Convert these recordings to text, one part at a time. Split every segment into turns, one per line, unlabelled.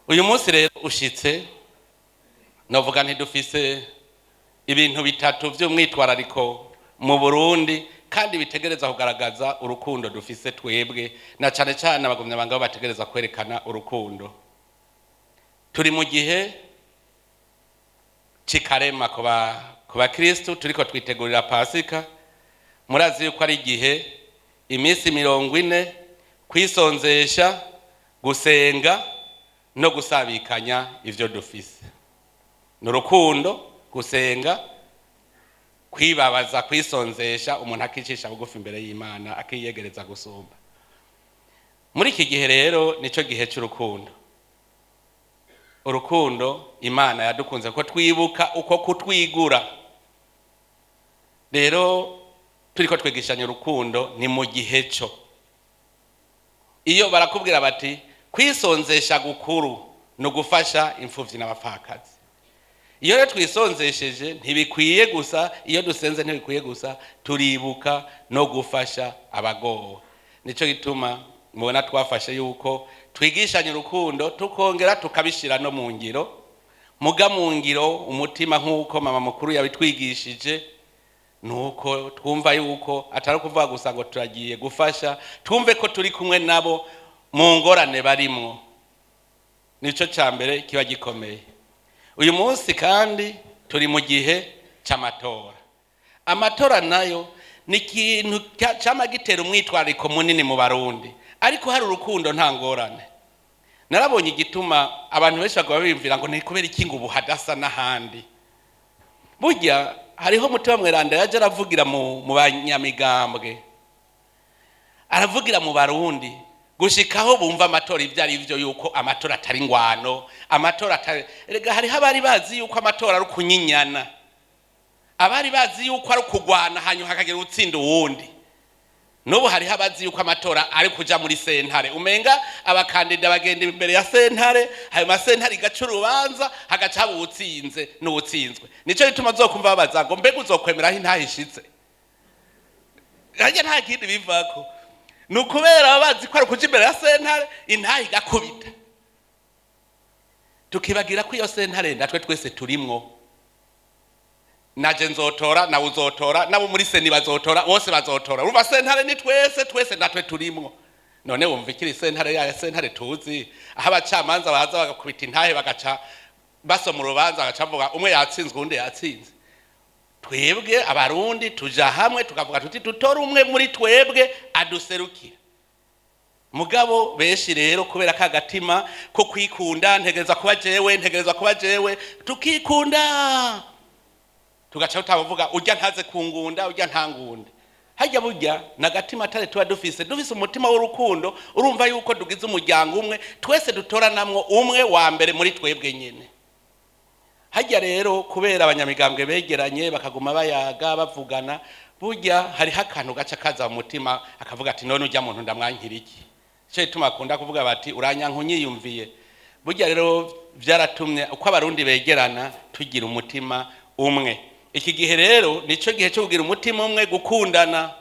Uyu munsi rero ushitse, novuga ntidufise ibintu bitatu by'umwitwarariko mu Burundi kandi bitegereza kugaragaza urukundo dufise twebwe, na cane cane abagumyabanga bo bategereza kwerekana urukundo. Turi mu gihe c'ikarema ku bakristu, turiko twitegurira Pasika. Murazi yuko ari igihe iminsi 40 kwisonzesha, gusenga no gusabikanya ivyo dufise. Ni urukundo, gusenga, kwibabaza, kwisonzesha, umuntu akicisha bugufi imbere y'Imana, akiyegereza gusumba. Muri iki gihe rero nico gihe c'urukundo, urukundo Imana yadukunze ko twibuka uko kutwigura. Rero turiko twigishanya urukundo, ni mu gihe cyo iyo barakubwira bati kwisonzesha gukuru ni ugufasha imfuvyi n'abapfakazi. Iyo rero twisonzesheje ntibikwiye gusa, iyo dusenze ntibikwiye gusa, turibuka no gufasha abagowe. Nico gituma mubona twafashe yuko twigishanya urukundo, tukongera tukabishira no mu ngiro. Muga mu ngiro umutima, nk'uko mama mukuru yabitwigishije, nuko twumva yuko atari ukuvuga gusa ngo turagiye gufasha, twumve ko turi kumwe nabo mu ngorane barimwo. Nico ca mbere kiba gikomeye. Uyu munsi kandi turi mu gihe c'amatora. Amatora nayo ni ikintu cama gitera umwitwarariko munini mu Barundi, ariko hari urukundo nta ngorane. Narabonye igituma abantu benshi baguma biyumvira ngo ni kubera iki ngo ubu hadasa n'ahandi. Burya hariho Umutima Mweranda yaje aravugira mu banyamigambwe, aravugira mu Barundi gushikaho bumva amatora ibyo ari byo, yuko amatora atari ngwano, amatora atari. Erega hariho abari bazi yuko amatora ari ukunyinyana, abari bazi yuko ari ukugwana hanyuma hakagira utsinda uwundi. N'ubu hariho abazi yuko amatora ari kuja muri sentare, umenga abakandida bagenda imbere ya sentare, hanyuma sentare igaca urubanza, hagaca haba uwutsinze n'uwutsinzwe. Nico gituma uzokumva babaza ngo mbega uzokwemera aho intahe ishitse? Harya nta kindi bivako, ni ukubera baba bazi ko ari ukuja imbere ya sentare, intahe igakubita. Tukibagira ko iyo sentare natwe twese turimwo. Naje nzotora, nawe uzotora, nabo muri CENI bazotora, bose bazotora. Urumva sentare ni twese, twese natwe turimwo. None wumva ikiri sentare ya sentare tuzi, aho abacamanza baza bagakubita intahe, bagaca basoma urubanza, bagaca bavuga umwe yatsinzwe, uwundi yatsinze. Twebwe Abarundi tuja hamwe tukavuga tuti tutore umwe muri twebwe aduserukira. Mugabo benshi rero kubera ka gatima ko kwikunda, ntegereza kuba jewe, ntegereza kuba jewe, tukikunda, tugaca tutavuga urya ntaze kungunda, urya ntangunde. Hajya burya nagatima atari tuba dufise umutima w'urukundo. Urumva yuko dugize umuryango umwe, twese dutoranamwo umwe wa mbere muri twebwe nyene. Hajya rero kubera abanyamigambwe begeranye, bakaguma bayaga, bavugana, burya hariho akantu gaca kaza mu mutima, akavuga ati none urya muntu ndamwankira iki? Cyo gituma akunda kuvuga bati uranyanka unyiyumviye. Burya rero byaratumye uko Abarundi begerana, tugira umutima umwe. Iki gihe rero nico gihe cyo kugira umutima umwe, gukundana.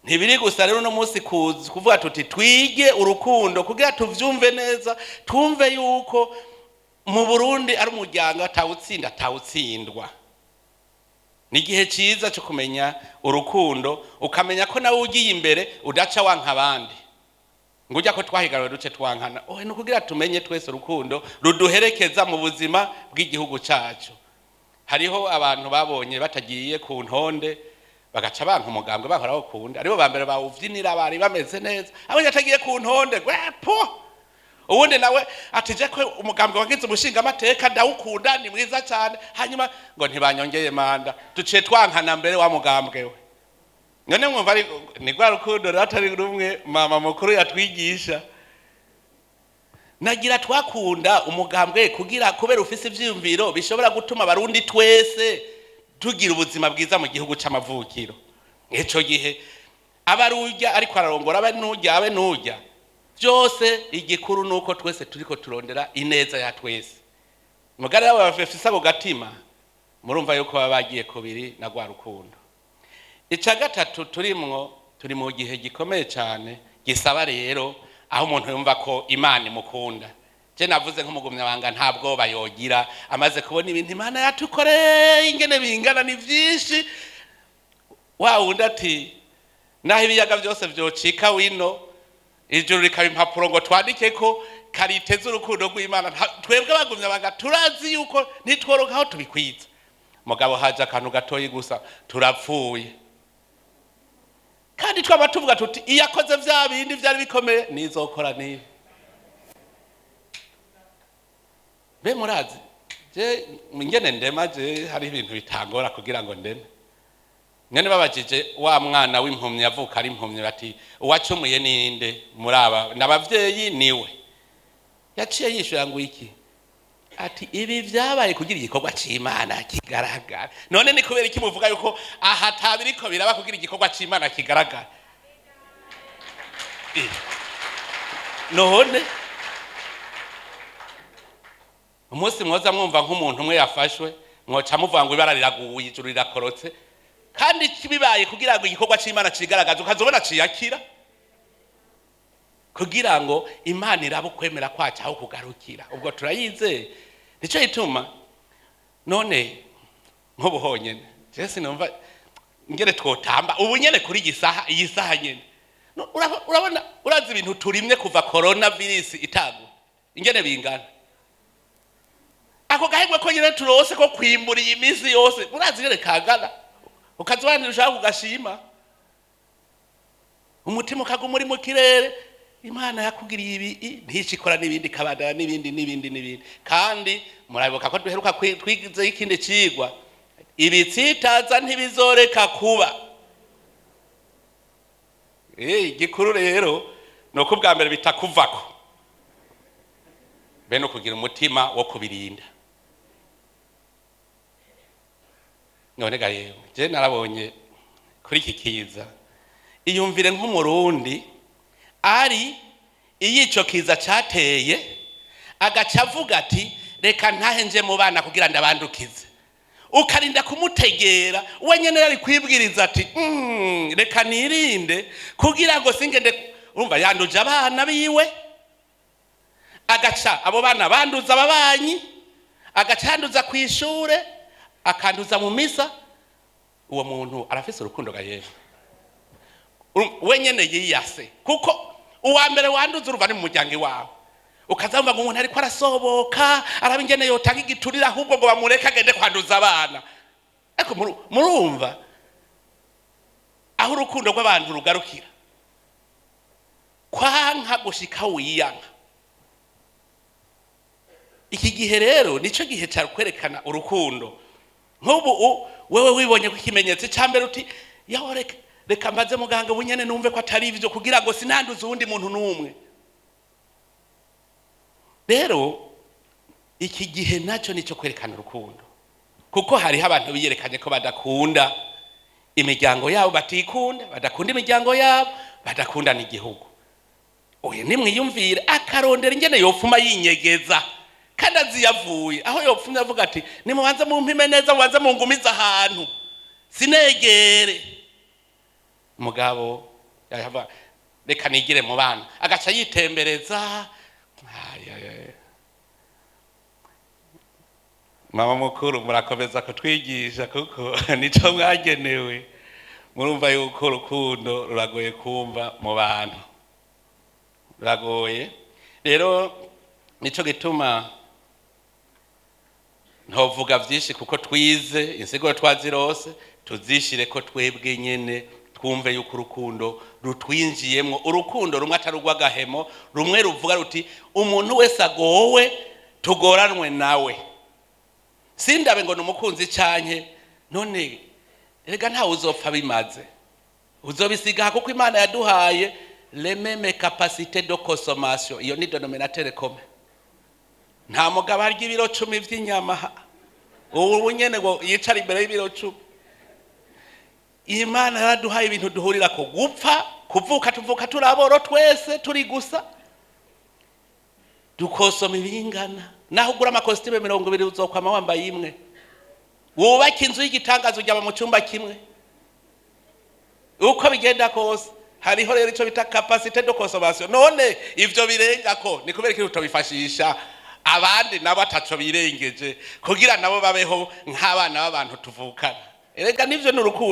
Ntibiri gusa rero uno munsi kuvuga tuti twige urukundo kugira tuvyumve neza, twumve yuko mu Burundi ari umuryango, atawutsinda atawutsindwa. Ni igihe cyiza cyo kumenya urukundo, ukamenya ko nawe ugiye imbere udaca wanka abandi, ngo ujya ko twahiganwe duce twankana. Ohe, ni ukugira tumenye twese urukundo ruduherekeza mu buzima bw'igihugu cyacu. Hariho abantu babonye batagiye ku ntonde, bagaca banka umugambwe bahora bawukunda, aribo ba mbere bawuvyinira, bari bameze neza, abonye atagiye ku ntonde gwepo. Ubundi nawe ati je ko umugambwe wagize umushingamateka ndawukunda, ni mwiza cyane, hanyuma ngo ntibanyongeye manda, duciye twankana mbere wa mugambwe we. None mwumva ari ni rwa rukundo rero atari rumwe mama mukuru yatwigisha. Nagira twakunda umugambwe kugira kubera ufise ivyiyumviro bishobora gutuma Abarundi twese tugira ubuzima bwiza mu gihugu c'amavukiro. Ico gihe aba ari urya ariko ararongora, abe n'urya, abe n'urya, byose igikuru nuko twese turiko turondera ineza ya twese. Mugari abo bafise ako gatima, murumva yuko baba bagiye kubiri na rwa rukundo. Ica gatatu turimwo, turi mu gihe gikomeye cyane gisaba rero aho umuntu yumva ko Imana imukunda. Je navuze nk'umugumyabanga nta bwoba yogira amaze kubona ibintu Imana yatukoreye ingene bingana, ni vyinshi. Wa wundi ati naho ibiyaga byose vyocika wino, ijuru rikaba impapuro ngo twandike ko qualité z'urukundo rw'Imana, twebwe abagumyabanga turazi yuko ntitworoka aho tubikwiza. Mugabo haje akantu gatoyi gusa, turapfuye. Kandi twaba tuvuga tuti iyo akoze vya bindi vyari bikomeye, nizokora nibi. Mbe murazi je ingene ndema? Je hari ibintu bitangora kugira ngo ndeme. Nyene babajije wa mwana w'impumyi yavuka ari impumyi bati: "Uwacumuye ninde muri aba n'abavyeyi?" Niwe yaciye yishyura ngo iki? Ati: "Ibi vyabaye kugira igikorwa c'Imana kigaragara." None ni kubera iki muvuga yuko aha atabiriko biraba kugira igikorwa c'Imana kigaragara? None umunsi mwoza mwumva nk'umuntu umwe yafashwe, mwoca muvuga ngo ibara riraguye, ijuru rirakorotse, kandi bibaye kugira ngo igikorwa c'Imana cigaragaze, ukazobona ciyakira kugira ngo Imana irabe ukwemera kwacu aho kugarukira. Ubwo turayizeye, nico gituma none nk'ubu honyene je sinumva ngere twotamba ubu nyene kuri iyi saha, iyi saha nyene. No, urabona, urazi ibintu turimye kuva corona virus itagwa ingene bingana? Ako gahegwe ko nyene turose ko kwimbura iyi minsi yose, urazi ingene kangana? Ukazobanira ushaka kugashima, umutima ukaguma uri mu kirere. Imana yakugiriye ibi, nticikora n'ibindi, ikabandana n'ibindi n'ibindi n'ibindi. Kandi murabibuka ko duheruka twigizeho ikindi cigwa: ibitsitaza ntibizoreka kuba. Igikuru rero ni uko ubwa mbere bitakuvako, be no kugira umutima wo kubirinda. None ga yewe, je narabonye kuri iki kiza, iyumvire nk'Umurundi ari iyo ico kiza cateye, agaca avuga ati: "Reka ntahe nje mu bana kugira ndabandukize." Ukarinda kumutegera, we nyene yari kwibwiriza ati: "Reka nirinde kugira ngo singende." Urumva yanduje abana biwe, agaca abo bana banduza ababanyi, agaca yanduza kw'ishure, akanduza mu misa. Uwo muntu arafise urukundo ga yewe? We nyene yiyase, kuko uwa mbere wanduza, urumva, ni mu muryango iwawe. Ukazamva ngo umuntu ariko arasoboka, araba ingene yotanga igiturire, ahubwo ngo bamureke agende kwanduza abana. Ariko murumva aho urukundo rw'abantu rugarukira, kwanka gushika wiyanka. Iki gihe rero nico gihe cya kwerekana urukundo. Nk'ubu wewe wibonye ko ikimenyetso cya mbere, uti: "Yaho, reka mbaze muganga bunyene numve ko atari ivyo, kugira ngo sinanduze uwundi muntu n'umwe." Rero iki gihe nacyo nicyo kwerekana urukundo, kuko hariho abantu biyerekanye ko badakunda imiryango yabo, batikunda, badakunda imiryango yabo, badakunda n'igihugu. Oya, nimwiyumvire, akarondera ingene yopfuma yinyegeza, kandi azi yavuye aho yopfumye, avuga ati: "Nimubanze mumpime neza, mubanze mungumize ahantu sinegere." Mugabo yahava: "Reka nigire mu bana," agaca yitembereza. Ay, ay, ay. Mama mukuru, murakomeza kutwigisha kuko nico mwagenewe. Murumva yuko urukundo ruragoye kumva mu bantu, ruragoye. Rero nico gituma ntovuga vyinshi, kuko twize insiguro, twazirose, tuzishire ko twebwe nyene twumve yuko urukundo rutwinjiyemwo, urukundo rumwe atari urw'agahemo, rumwe ruvuga ruti: "Umuntu wese agowe tugoranwe nawe, sindabe ngo ni umukunzi canke." None rega ntawe uzopfa bimaze, uzobisiga, kuko Imana yaduhaye les mêmes capacités de consommation. Iyo ni dénominateur commun. Nta mugabo arya ibiro 10 vy'inyama ubu nyene ngo yicara imbere y'ibiro 10. Imana yaraduhaye ibintu duhurira ko: gupfa, kuvuka, tuvuka turaboro twese, turi gusa dukosoma ibingana. Naho ugura amakositime 20, uzokwama wambaye imwe. Wubake inzu y'igitangaza, ujya mu cyumba kimwe, uko bigenda kose. Hariho rero ico bita capacité de consommation. None ivyo birenga ko ni kubera iki tutobifashisha abandi nabo ataco birengeje, kugira nabo babeho nk'abana b'abantu tuvukana? Erega nivyo ni urukundo.